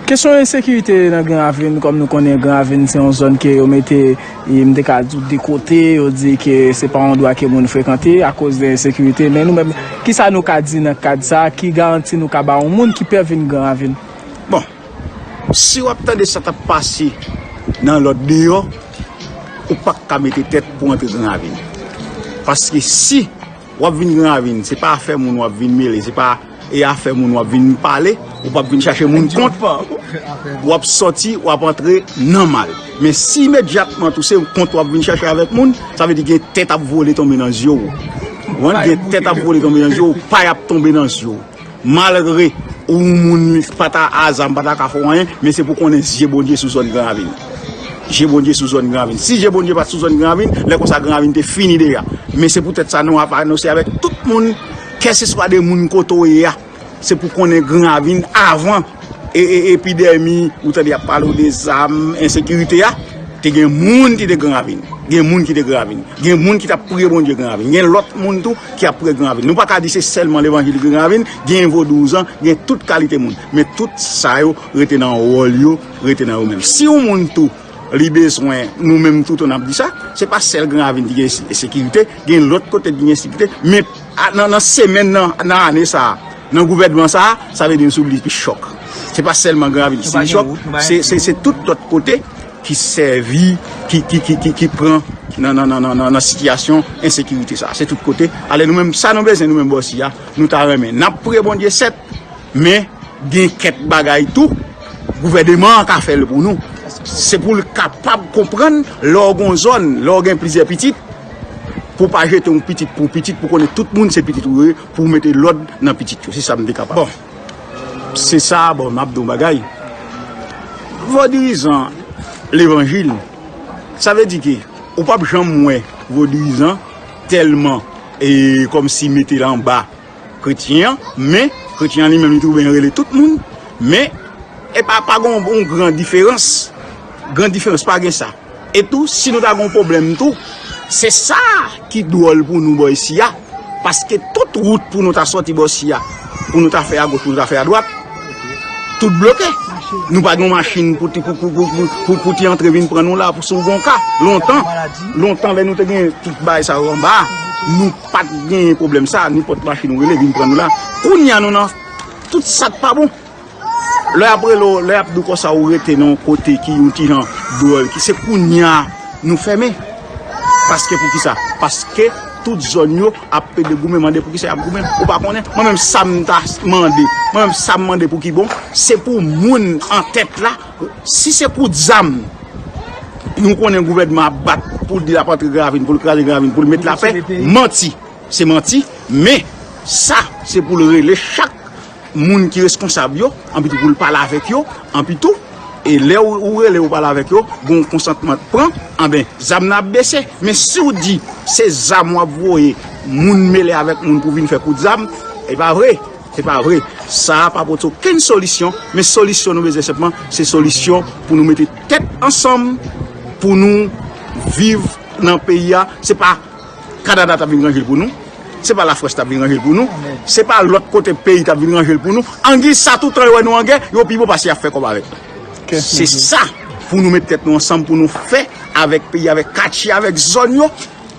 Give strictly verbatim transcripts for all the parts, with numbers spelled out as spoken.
Kesyon ensekirite nan Gran Ravin, kòm nou konnen Gran Ravin se yon zòn ke yo mete, e, m te ka di w, de kote, yo di ke se pa yon dwa ke moun frekante akoz de ensekirite, men nou menm, kisa nou ka di nan kad sa a, ki garanti nou ka ba yon moun ki pè vin Gran Ravin? Bon, si w ap tande sa k ap pase nan lòt deyò, ou p ap ka mete tèt pou antre Gran Ravin. Paske si w ap vin Gran Ravin, se pa afè moun w ap vin mele, se pa e afè moun w ap vin pale, ou p ap vin chache moun kont, w ap sòti, w ap antre nan mal. Men si imedyatman tou se kont w ap vin chache avèk moun, sa vle di gen tèt ap vole tonbe nan zye w. Ou konprann? Gen tèt ap vole tonbe nan zye w, pay ap tonbe nan zye w. Malgre ou moun pa ta a zam, pa ta ka fè w anyen, men se pou konnen zye Bondye sou zòn Gran Ravin. Je Bondye sou zòn Gran Ravin. Si je Bondye pa t sou zòn Gran Ravin, lè konsa Gran Ravin te fini deja. Men se poutèt sa nou ap anonse avèk tout moun, kèlkeswa de moun kote w ye a, se pou konnen Gran Ravin avan e, e, epidèmi, ou tande y ap pale w de zam, ensekirite a, te gen moun ki te Gran Ravin. Gen moun ki te Gran Ravin. Gen moun ki t ap priye Bondye Gran Ravin. Gen lòt moun tou ki ap priye Gran Ravin. Nou pa ka di se sèlman levanjil Gran Ravin, gen vodouzan, gen tout kalite moun. Men tout sa yo rete nan wòl yo, rete nan yo menm. Si yon moun tou, li bezwen, nou menm tou, tou n ap di sa, se pa sèl Gran Ravin ki gen ensekirite, gen lòt kote ki gen ensekirite, men a, nan, nan semèn nan, nan ane sa a, nan gouvènman sa a, sa vle di nou sou li pi chòk. Se pa sèlman Gran Ravin ki sou li chòk, se, se, se tout lòt kote ki sèvi, ki, ki, ki, ki, ki pran nan, nan, nan, nan, nan, nan sitiyasyon ensekirite sa a. Se tout kote. Alè nou menm, sa nou bezwen, nou menm bò isi a, nou ta renmen. N ap priye Bondye sèt, men gen kèk bagay tou, gouvènman an ka fè l pou nou. Se pou l kapab konprann lè w gon zòn, lè w gen plizyè pitit, pou w pa jete yon pitit pou yon pitit, pou konnen tout moun se pitit ou yo ye, pou w mete lòd nan pitit yo. Se sa m te kapab. Bon, se sa, bon, m ap di w yon bagay. Vodouyizan levanjil, sa vle di ke ou p ap janm wè vodouyizan tèlman, e, kòmsi mete l anba kretyen an, men kretyen an li menm li twouve l rele tout moun, men e pa, pa gen yon, yon gran diferans. Gran diferans pa gen sa. E tou, si nou ta gen yon pwoblèm tou, se sa ki dwòl pou nou bò isi a, paske tout wout pou nou ta sòti bò isi a, pou nou ta fè agoch, pou nou ta fè adwat, tout bloke. Nou pa gen yon machin pou ti, pou, pou, pou, pou, pou, pou ti antre vin pran nou la, pou si w gen yon ka. Lontan, lontan lè nou te gen tout bagay sa yo anba a, nou pa t genyen pwoblèm sa, nenpòt machin ou rele vin pran nou la. Kounye a nou nan tout sa k pa bon. Lè y ap rele w, lè y ap di w konsa ou rete nan yon kote ki yon ti jan dwòl, ki se kounye a nou fèmen. Paske poukisa? Paske tout zòn yo ap pede goumen, mande poukisa y ap goumen. Ou pa konnen? Mwen menm sa m ta mande, mwen menm sa m mande pou ki bon, se pou moun an tèt la, si se kout zam, nou konnen gouvènman ap bat pou l di l ap antre Gran Ravin, pou l kraze Gran Ravin, pou l met lapè, manti. Se manti, men sa, se pou l rele chak moun ki reskonsab yo, anpi tou pou l pale avèk yo, anpi tou, e lè ou, ou rele ou pale avèk yo, gon konsantman k pran, anben, zam nan ap bese. Men si w di se zam w ap voye, moun mele avèk moun pou vin fè kout zam, e pa vre, se pa vre. Sa a pa pote okenn solisyon, men solisyon nou bezwen senpman, se solisyon pou nou mete tèt ansanm, pou nou viv nan peyi a. Se pa Kanada t ap vin ranje l pou nou. Se pa Lafrans t ap vin ranje l pou nou. Se pa lòt kote peyi t ap vin ranje l pou nou. Angiz sa, toutan yo wè nou an gè, yo pi bon pase y ap fè kòb avèk nou. Se sa pou nou met tèt nou ansanm, pou nou fè avèk peyi, avèk katye, avèk zòn yo,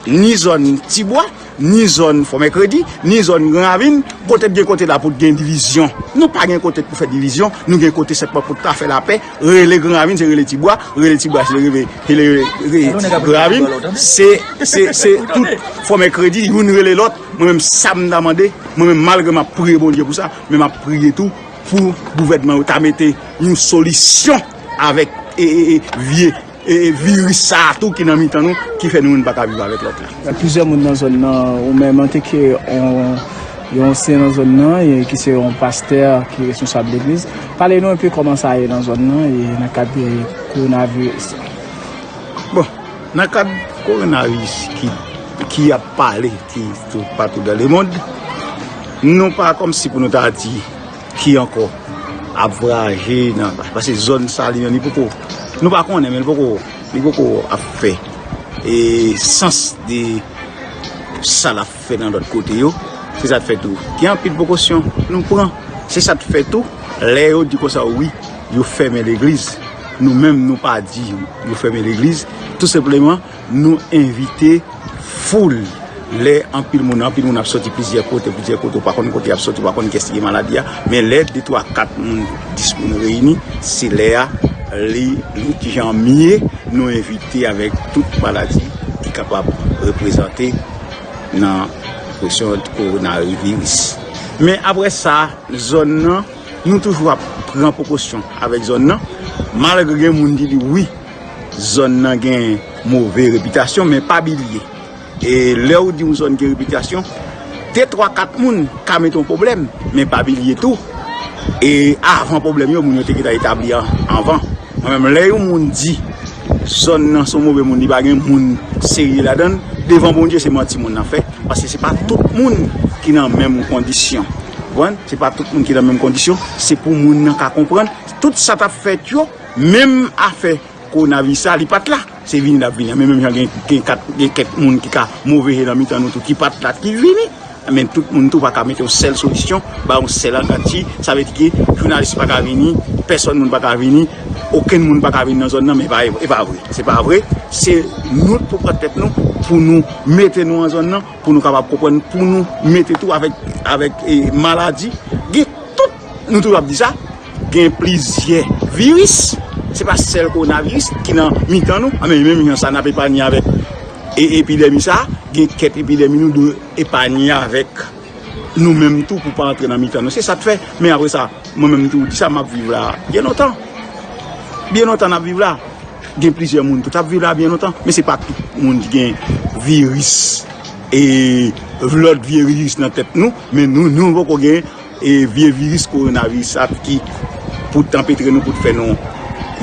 ni zòn Tibwa, ni zòn Fò Mèkredi, ni zòn Gran Ravin, kote t gen kote la pou t gen divizyon. Nou pa gen kote pou fè divizyon, nou gen kote senpman pou ta fè lapè, rele Gran Ravin, se rele Tibwa, rele Tibwa, se rele, rele, rele Gran Ravin, se, se, se tout Fò Mèkredi, youn rele lòt. Mwen menm sa m ta mande, mwen menm malgre m ap priye Bondye pou sa, men m ap priye tou pou gouvènman yo ta mete yon solisyon avèk, e, e, e, vye e, e, viris sa a tou ki nan mitan nou, ki fè nou menm pa ka viv avèk lòt la. Plizyè moun nan zòn nan, ou menm antanke yon, yon ansyen nan zòn nan, e ki se yon pastè ki responsab legliz. Pale nou enpe kòman sa ye nan zòn nan, e nan kad, e, kowonaviris. Bon, nan kad kowonaviris ki, ki ap pale, ki toupatou dans le monde, nou pa kòmsi pou nou ta di ki ankò ap vwayaje nan, paske zòn sa li menm li poko, nou pa konnen, men li poko, li poko ap fè, e, sans de sa l ap fè nan lòt kote yo. Se sa k fè tou gen anpil prekosyon nou pran. Se sa k fè tou lè yo di konsa wi, Yo fèmen legliz. Nou menm, nou pa di yo fèmen legliz. Tou senpleman, nou envite foul. Lè anpil moun, anpil moun ap soti plizyè kote, plizyè kote, ou pa konn kote y ap soti, ou pa konn kiyès ki gen maladi a. Men lè de, twa, kat moun, dis moun reyini, se lè a, li, li ki jan mye, nou envite avèk tout maladi ki kapab reprezante nan kesyon kowonaviris. Men apre sa, zòn nan, nou toujou ap pran prekosyon avèk zòn nan, malgre gen moun ki di wi, zòn nan gen move repitasyon, men pa bliye, e lè ou di yon zòn gen repitasyon, de, twa, kat moun ka mete yon pwoblèm, men pa bliye tou, e avan pwoblèm yo, moun yo te gentan etabli an, anvan. Mwen menm, lè yon moun di zòn nan se yon move moun, li pa gen moun serye ladan l, devan Bondye, se manti moun nan fè. Paske se pa tout moun ki nan menm kondisyon. Ou konprann? Se pa tout moun ki nan menm kondisyon. Se pou moun nan ka konprann. Tout sa t ap fèt yo, menm afè kowonaviris la, li pa t la. Se vini l ap vini. Men menm jan gen, gen kat, gen kèk moun ki ka move je nan mitan nou tou, ki pa t la, ki vini. Men tout moun tou pa ka mete yon sèl solisyon, ba yon sèl anganti. Sa vle di ke jounalis pa ka vini, pèsòn moun pa ka vini, okenn moun pa ka vini nan zòn nan, men e pa, e pa vre. Se pa vre. Se nou pou pran tèt nou, pou nou mete nou an zòn nan, pou nou kapab konprann, pou nou mete tou avèk, avèk, e, maladi. Gen tout, nou toujou ap di sa, gen plizyè viris. Se pa sèl kowonaviris ki nan mitan nou. A, men menm jan sa n ap epanye avèk, e, epidemi sa, gen kèk epidemi nou dwe epanye avèk nou menm tou pou pa antre nan mitan nou. Se sa k fè. Men apre sa, mwen menm tou, di sa m ap viv la byen lontan. Byen lontan n ap viv la. Gen plizyè moun tou t ap viv la byen lontan, men se pa tout moun ki gen viris, e, lòt vye viris nan tèt nou, men nou, nou poko gen, e, vye viris kowonaviris sa ki pou t anpetre nou, pou t fè nou,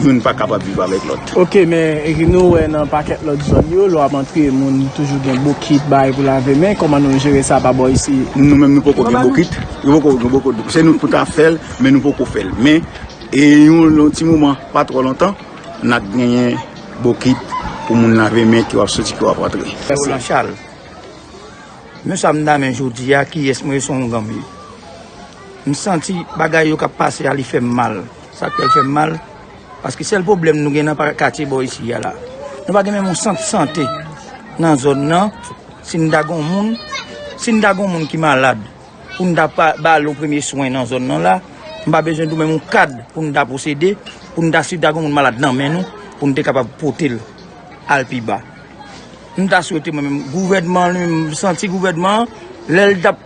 youn pa kapab viv avèk lòt. Ok, men, e, nou wè nan pakèt lòt zòn yo, lè w ap antre, moun toujou gen bokit, bagay pou lave men, kòman nou jere sa pa bò isi? Nou menm, nou poko gen bokit, nou poko, nou poko, se nou pou ta fè l, men nou poko fè l. Men, e, yon, yon ti moman, pa twò lontan, n ap genyen bokit pou moun lave men ke w ap soti, ke w ap antre. Mèsi. Roland Charles. Men sa m nan men jodi a, kiyès mwen ye, se yon ougan m ye. M santi bagay yo k ap pase a, li fè m mal. Sa k fè l fè m mal? Paske sèl pwoblèm nou gen nan pa-, katye bò isi a la, nou pa gen menm yon sant sante nan zòn nan. Si n ta gen yon moun, si n ta gen yon moun ki malad, pou n ta pa, ba l yon premye swen nan zòn nan la, m pa bezwen di w menm yon kad pou n ta posede, pou n ta, si ta gen yon moun malad nan men nou, pou n te kapab pote l al pi ba. M ta swete mwen menm, gouvènman li menm, m santi gouvènman an, lè l t ap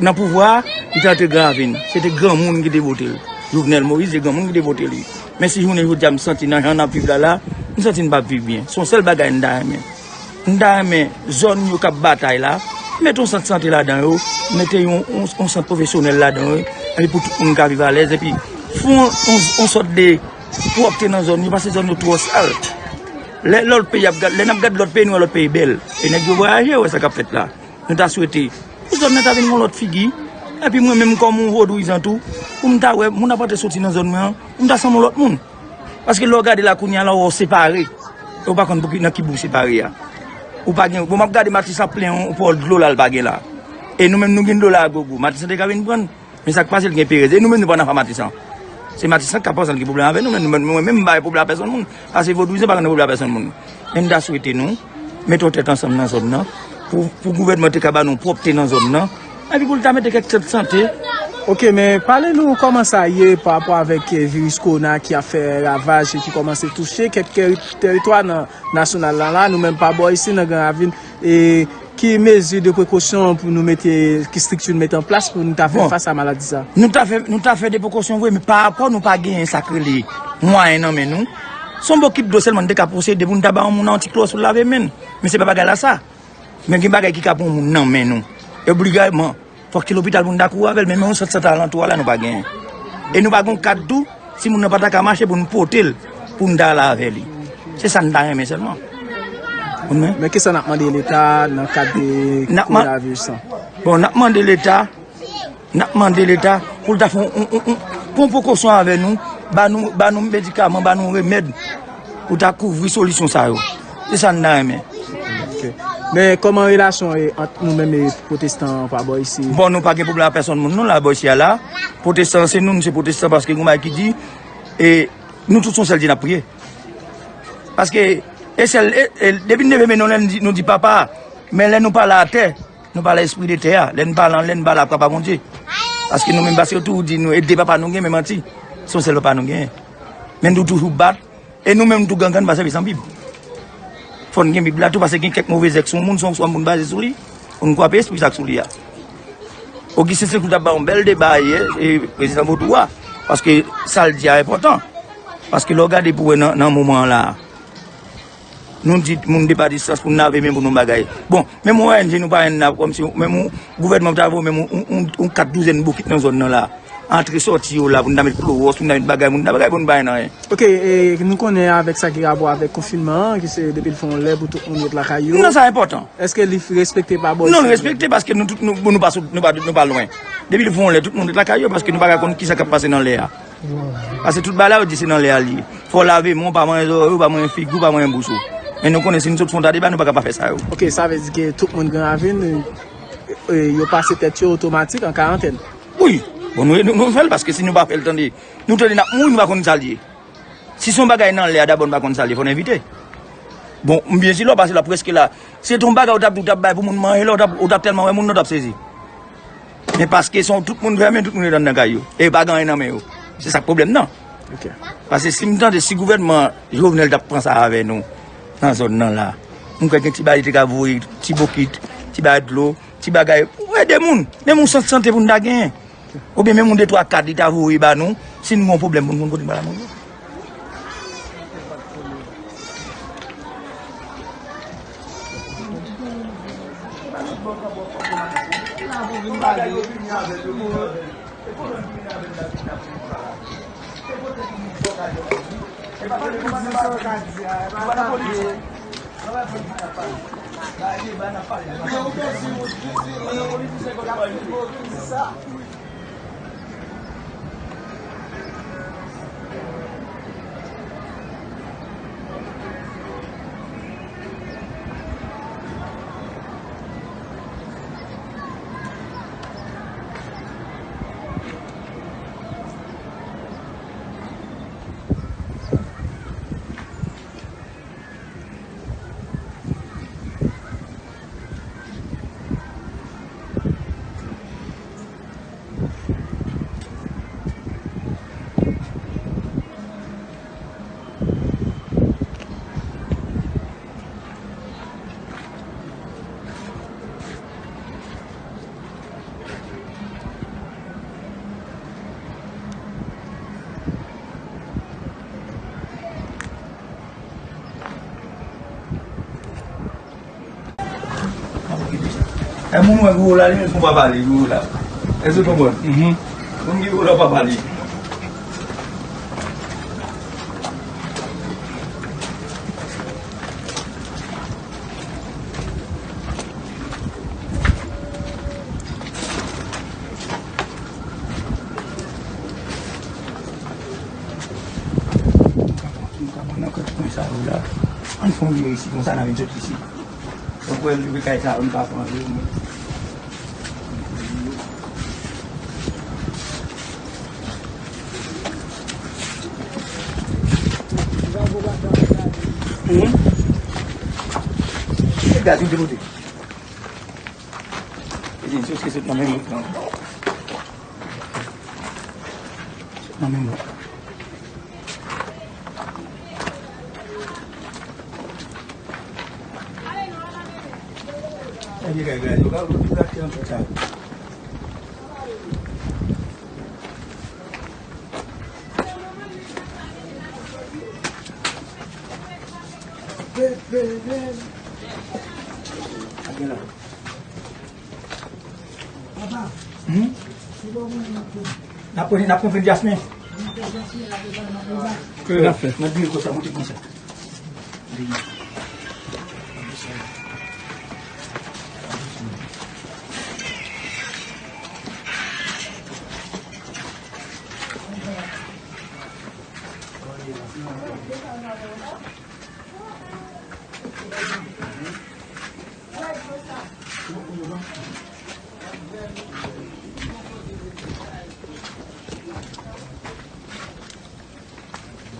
nan pouvwa a, li t antre Gran Ravin. Se te granmoun ki te vote l. Jovenel Moïse, se granmoun ki te vote li. Men si jounen jodi a, m santi nan jan n ap viv la la, m santi n p ap viv byen. Se yon sèl bagay m ta renmen. M ta renmen zòn yo k ap batay la, mete yon sant sante ladan yo, mete yon, yon, yon sant pwofesyonèl ladan yo, epi pou tout moun ka viv alèz, epi fè yon, yon, yon sòt de pwòpte nan zòn yo, paske zòn yo twò sal. Lè lòt peyi ap gad, lè n ap gad lòt peyi, nou wè lòt peyi bèl. E nèg yo vwayaje, yo wè sa k ap fèt la. Nou ta swete pou zòn nan ta vin yon lòt figi. Epi mwen menm kòm yon vodouyizan tou, pou m ta wè moun ap antre soti nan zòn mwen an, pou m ta sanble yon lòt moun. Paske lè w gade la kounye a la, w wè w separe. E w pa konn pou ki, nan ki bout w separe a. Ou pa gen, bon, m ap gade Matisan plen yon pòl dlo la, l pa gen la. E nou menm, nou gen dlo la a gogo. Matisan te ka vin pran l. Men sa k pase, l gen perèz. E nou menm, nou pa nan afè Matisan. Se Matisan k ap panse l gen pwoblèm avè nou, men nou menm, mwen menm, m pa gen pwoblèm a pèsonn moun. Paske vodouyizan pa gen pwoblèm a pèsonn moun. Men m ta swete nou mete yon tèt ansanm nan zòn nan, pou, pou gouvènman te ka ba nou pwòpte nan zòn nan, epi pou l ta mete kèk sant sante. Ok, men pale nou kòman sa ye pa rapò avèk, eh, viris kowona ki ap fè ravaj e ki kòmanse touche kèk teri-, teritwa nan nasyonal la, la, nou menm pa bò isi nan Gran Ravin, e ki mezi de prekosyon pou nou mete, ki estrikti n mete an plas pou nou ta fè fas a maladi sa? Nou ta fè, nou ta fè de prekosyon vre, men pa rapò nou pa genyen sa k rele mwayen nan men nou. Se yon bokit dlo sèlman n te ka posede pou n ta ba yon moun yon ti klòs pou l lave men l. Men se pa bagay la sa. Men gen bagay ki ka pran yon moun nan men nou. E obligatman, fòk se lopital pou n ta kouri avè l, men menm yon sant sante alantou a la, nou pa genyen. E nou pa gen yon kad tou, si moun nan pa ta ka mache pou n pote l, pou n ta ale avè li. Se sa n ta renmen sèlman. Ou konprann? Men kisa n ap mande Leta nan kad de kowonaviris lan? Bon, n ap mande Leta, n ap mande Leta pou l ta fè yon, yon, yon, yon, pran prekosyon avè nou, ba nou, ba nou medikaman, ba nou remèd pou ta kouvri solisyon sa yo. Se sa n ta renmen. Ok. Men kòman relasyon e ant nou menm e pwotestan pa bò isi? Bon, nou pa gen pwoblèm ak pèsonn moun, nou la bò isi a la. Pwotestan se nou, nou se pwotestan paske gen yon bagay ki di, E nou tout se yon sèl Dye n ap priye. Paske e sèl, e, e, depi n leve men nou, lè n di, nou di Papa, men lè nou pale atè, nou pale espri de tè a. Lè n pale anlè, n pale ak Papa Bondye. Paske nou menm, paske yo toujou di nou, e de papa nou gen, men manti. Se yon sèl Papa nou genyen. Men nou toujou bat, e nou menm tou gangan, nou pa sèvi san Bib. Fò n gen Bib la tou, paske gen kèk move zèk sou yon moun, se yon, se yon moun baze sou li, pou n kwape espri sa k sou li a. Ogisten Senkou t ap bay yon bèl deba yè, e prezidan Vodou a, paske sa l di a enpòtan. Paske lè w gade pou wè nan, nan moman an la a, nou di moun de pa distans pou n lave men pou nou bagay. Bon, menm yon O N G nou pa jwenn la, kòmsi menm yon gouvènman ta voye menm yon, yon, yon, yon kat douzèn bokit nan zòn nan la. Antre sòti yo la, pou n ta met klowòs, pou n ta met bagay, pou n ta bagay, pou n pa jwenn anyen. Ok, e nou konnen avèk sa ki rapò avèk konfinman an, ki se depi l fè yon lè pou tout moun ret lakay yo. Non, sa enpòtan. Èske li respekte pa bò isi? Non, l respekte paske nou tout, nou, nou pa sou, nou pa, nou pa lwen. Depi l fè yon lè, tout moun ret lakay yo paske nou pa ka konn kisa k ap pase nan lè a. Paske tout bagay la, yo di se nan lè a l ye. Fò w lave men w, pa manyen zòrèy ou, pa manyen figi w, pa manyen bouch ou. Men nou konnen si nou sot fè yon ta deba, nou pa ka pa fè sa yo. Ok, sa vle di ke tout moun Gran Ravin, e, yo pase tèt yo otomatik an karantèn. Wi. Bon, nou, nou, nou fè l paske si nou pa fè l, tande, nou tande n ap mouri, nou pa konn sa l ye. Si se yon bagay nan lè a, dabò n pa konn sa l ye, fò n evite. Bon, m byen si lè w pase la, prèske la. Se te yon bagay ou t ap, ou t ap bay pou moun manje, lè w t ap, ou t ap tèlman wè moun nan, w t ap sezi. Men paske se yon, tout moun fèmen, tout moun ret anndan kay yo. E pa gen anyen nan men yo. Se sa k pwoblèm nan. Ok. Paske si m tande, si gouvènman Jovenel t ap pran sa avè nou, nan zòn nan la, m kwè gen ti bagay li te ka voye, ti bokit, ti bagay dlo, ti bagay, pou ede moun. Menm yon sant sante pou n ta genyen. Oubyen menm yon de twa kad li ta voye ba nou, si n gen yon pwoblèm pou n konn kote n pral anmanje. E moun wè gwo la, li menm fon pa pale, gwo la. Èske w konprann? Mhm. Moun ki gwo la pa pale. Nou ka pran nan kèk pwen sa yo la. Ann fè yon vire isi, konsa n a vin sot isi. Donk, wè, leve kay sa yo, nou ka pran yo, men. Mhm. E gaz yo te pote. E di, se sot nan menm wout lan. Sot nan menm wout. Ebyen, gade, gade, yo ka, yo ka fè antre sa. Hmm? N ap pran, n ap pran fèy jasmen. Ke n ap fè? N ap vire konsa, monte konsa.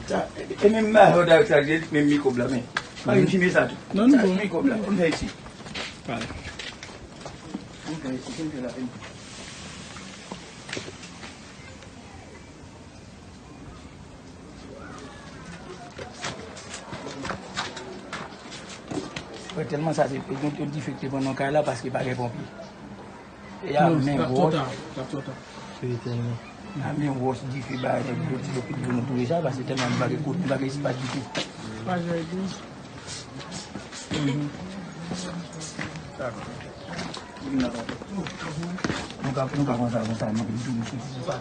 Sa, e, e menm mayò avèk sa, menm mikwòb la, men. Pa vin fimen sa tou. Non, non, sa, bon. Mikwòb la, konn fè isi. Pale. Konn fè isi, konn fè la, konn fè. Mwen tèlman sa se, e gen tout dife ki te pran nan kay la paske pa gen ponpye. E a non, men wòch. T ap twò ta, t ap twò ta. Wi, tèlman. A men wòch, dife, bagay, nèg yo ti lokit pou nou touye sa, paske tèlman nou pa gen kote, nou pa gen espas ditou. Pa jere byen. Mhm. Dakò. Nou ka, nou ka konsa, konsa, nou ka touye sou ti sa.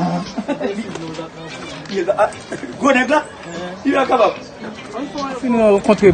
Ah. Gwo nèg la, li pa kapab. Fin rankontre.